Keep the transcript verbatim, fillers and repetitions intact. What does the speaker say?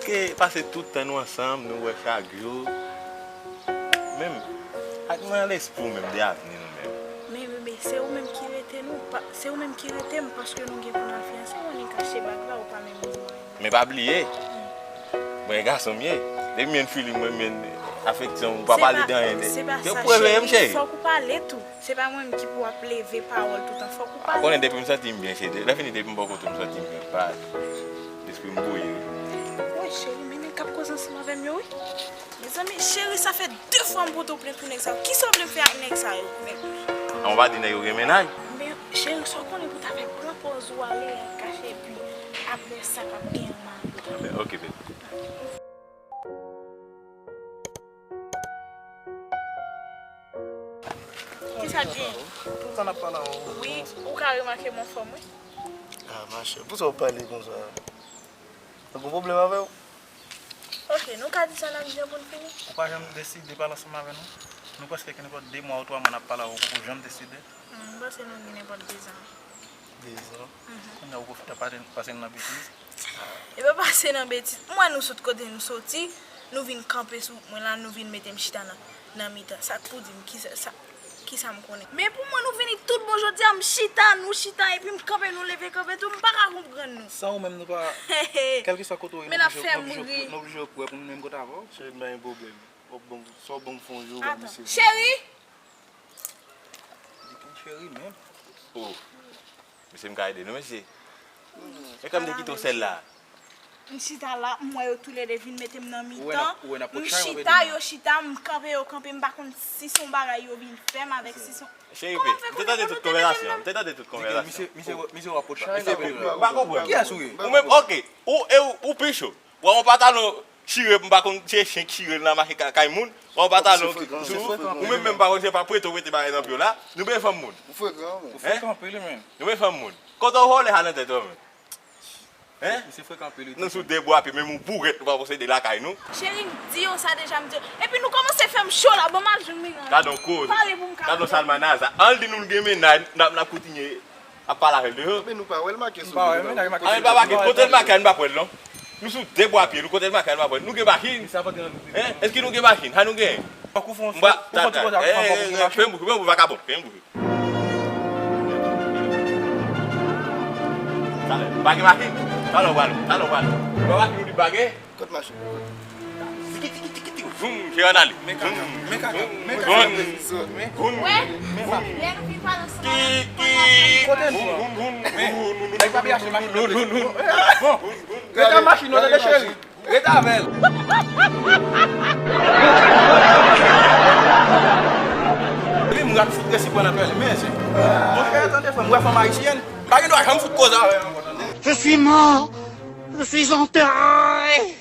E pase tout tan nou ansanm, nou wè chak jou. Menm, ak mwen an lespri w menm, de avni nou menm. Men bebe, se ou menm ki rete nou, pa, se ou menm ki rete m, paske nou gen pou n al fiyanse, ou annik kache bag la, ou pa menm di mwen. Men pa bliye, mwen e gason m ye. Depi m jwenn feeling, mwen jwenn afeksyon, ou pa pale de anyen. Se pa sa, cheri, fòk ou pale tou. Se pa mwen menm ki pou ap leve pawòl toutan, fòk ou pale. Ou konnen depi m santi m byen, se lè fini depi m bò kote w m santi m byen, pa lespri m bouyi. Woy, cheri, men nèg k ap koze ansanm avè m yo, wi. Mezanmi, cheri, sa fè de fwa m pote w plent pou nèg sa yo. Kisa w vle m fè ak nèg sa yo menm? An, ou pa di nèg yo gen mennaj? Men, cheri, sa w konnen pou ta fè pran pòz ou ale, kache, epi apre sa p ap gen anyen. Anben, oke, baby. Kisa k gen? Tout tan n ap pale avè w. Wi, ou ka remake m anfòm, wi. Ah, machè, poukisa w pale konsa? Ou gen pwoblèm avè w? Ok, nou ka di sa n ap di an pou n fini. Ou pa janm deside pale ansanm avè nou? Nou prèske gen nenpòt de mwa ou twa mwa n ap pale avè w, ou poko janm deside. Hmm, m panse nou gen nenpòt de zan. De zan? Mhm. Kounye a ou pwofite ap pase, pase n nan betiz. E pa pase nan betiz. M wè nou sot kote nou soti, nou vin kanpe sou mwen la, nou vin mete m chita nan, nan mitan. Sa k pou di m, kisa, sa, kisa m konnen? Men pou mwen, nou vini tout bon jodi a, m chita, nou chita, epi m kanpe, nou leve kanpe tou, m pa ka konprann nou. San ou menm, nou pa, kèlkeswa kote w ye, nou oblije, nou oblije, nou oblije prè pou nou menm kote avè w. Cheri, m pa gen pwoblèm. W ap ban m, sa w ban m fè yon jou, w ban m misye. Cheri! Li gen cheri menm. Oh. Mesye, m ka ede nou, mesye. E kòm te kite w sèl la. M chita la, m wè yo toulède vin mete m nan mitan. M chita, yo chita, m kanpe, yo kanpe, m pa konn si se yon bagay yo vin fè m avèk, si se yon... Cheri, m te tande tout konvèsasyon, m te tande tout konvèsasyon. Misye, misye, misye w ap pot chay la. M pa konprann. Kiyès ou ye? Ou menm, ok. Ou, e ou, ou pi cho. Ou wè yon pantalon chire, m pa konn se chen k chire l nan mache ka-, kay moun. Ou wè yon pantalon ki sou ou, ou menm menm pa konn se pa prete w prete bagay nan pye w la. Nou bezwen fanm moun. Ou frekan, wi. Ou frekan anpil, wi, menm. Nou bezwen fanm moun. Kote w vòlè sa nan tèt ou, menm? Hein? Misye frekan anpil, wi. Nou sou de bwa pye, menm yon bourèt nou pa posede lakay nou. Cheri, m di yo sa deja, m di yo. Epi nou kòmanse fè m cho la, bon, m al jwenn Miranda. Gade yon koze. Pale pou m ka... Gade yon salmanaza. An l di nou l gen mennaj, n ap, n ap kontinye ap pale avè l de yo. Men nou pa wè l make sou li. M pa wè l, men nèg make sou li. Kote l make a, nou pa wè l non. Nou sou de bwa pye, nou kote l make a, nou pa wè l. Nou gen machin? Hein? Èske nou gen machin? Sa nou gen? Fòk ou fè yon, ou fè yon ti koze ak fanm, fòk ou gen machin. Fè yon bouch, fè yon bouch, vakabon, fè yon bouch. Talè, ou pa gen machin? Talè w pral, talè w pral. Ou pa machin ou di pa gen? Kot machin? Tiki, tiki, tiki, tiki. Voum, se ann ale. Men kaka, men kaka, men kaka. Voum, voum, voum. Wè, lè nou vin pale ansanm avè m, kote nou pran? Voum, voum, voum. Nèg pa vle achte machin nan. Bon, rete ak machin nan, tande cheri. Rete avè l. Epi m rat fout resi pran nan pèl, men se. Monchè, tande frè m, wè fanm ayisyèn, pa gen dwa janm fout koze avè l ankò, tande. Je suis mort, je suis enterré.